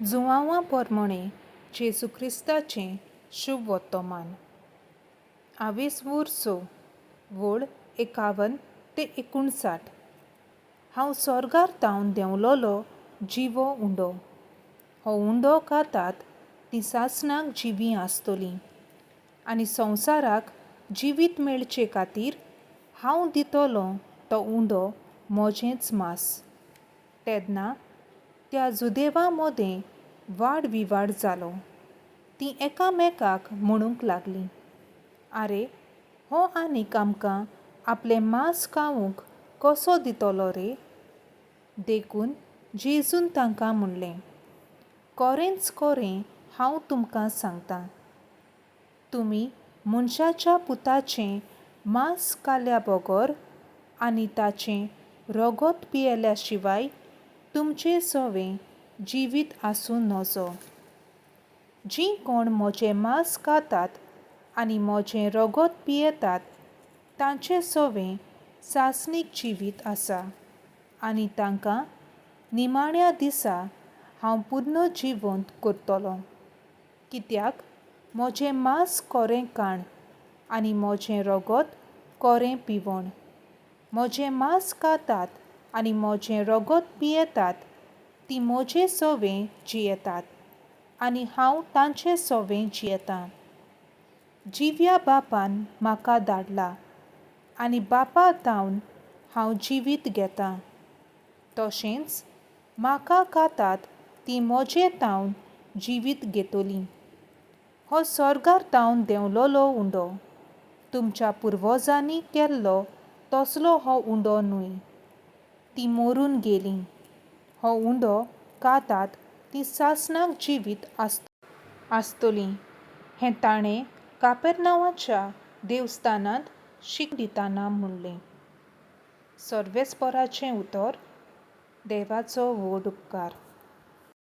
जुआंवा पोरमोणें जेजू क्रिस्ताचें शुभ वत्तोमान. आवेस स, वळ 51 ते 59. हांव सोर्गार तावन देंवलोलो जिवो उंडो. हो उंडो खातात तीं सासणाक जिवीं आसतलीं आनी संवसाराक जिवीत मेळचे खातीर हांव दितलो तो उंडो म्हजेंच मास. तेन्ना त्या जुदेवा मदें वाड विवाड जालो. तीं एकामेकाक म्हणूंक लागलीं, आरे, हो आनीक आमकां आपलें मांस खावंक कसो दितलो रे? देखून जेजून तांकां म्हणलें, कोरेंच कोरें हांव तुमकां सांगतां, तुमी मनशाच्या पुताचें मांस खाल्या बगर आनी ताचें रगत पियेल्या शिवाय तुमचें सवें जिवीत आसूं नजो. जीं कोण म्हजें मांस खातात आनी म्हजें रगत पियेतात तांचें सवें सासणीक जिवीत आसा आनी तांकां निमाण्या दिसा हांव पुर्ण जिवंत करतलो. कित्याक म्हजें मांस कोरें काण आनी म्हजें रगत कोरें पिवण. म्हजें मांस खातात आनी म्हजें रगत पियेतात तीं म्हजे सवें जियेतात आनी हांव तांचे सवें जियेतां. जिव्या बापान म्हाका धाडला आनी बापा तावन हांव जिवीत घेतां. तशेंच म्हाका खातात तीं म्हजे तावन जिवीत घेतलीं. हो सोर्गार तावन देंवलोलो उंडो. तुमच्या पुर्वजांनी केल्लो तसलो हो उंडो न्हय. तीं मरून गेलीं. हो उंडो खातात तीं सासणाक जिवीत आसतलीं. हें ताणें कापेरनांवाच्या देवस्थानांत शिक दितना म्हणलें. सर्वेस्पराचें उतर. देवाचो व्हड उपकार.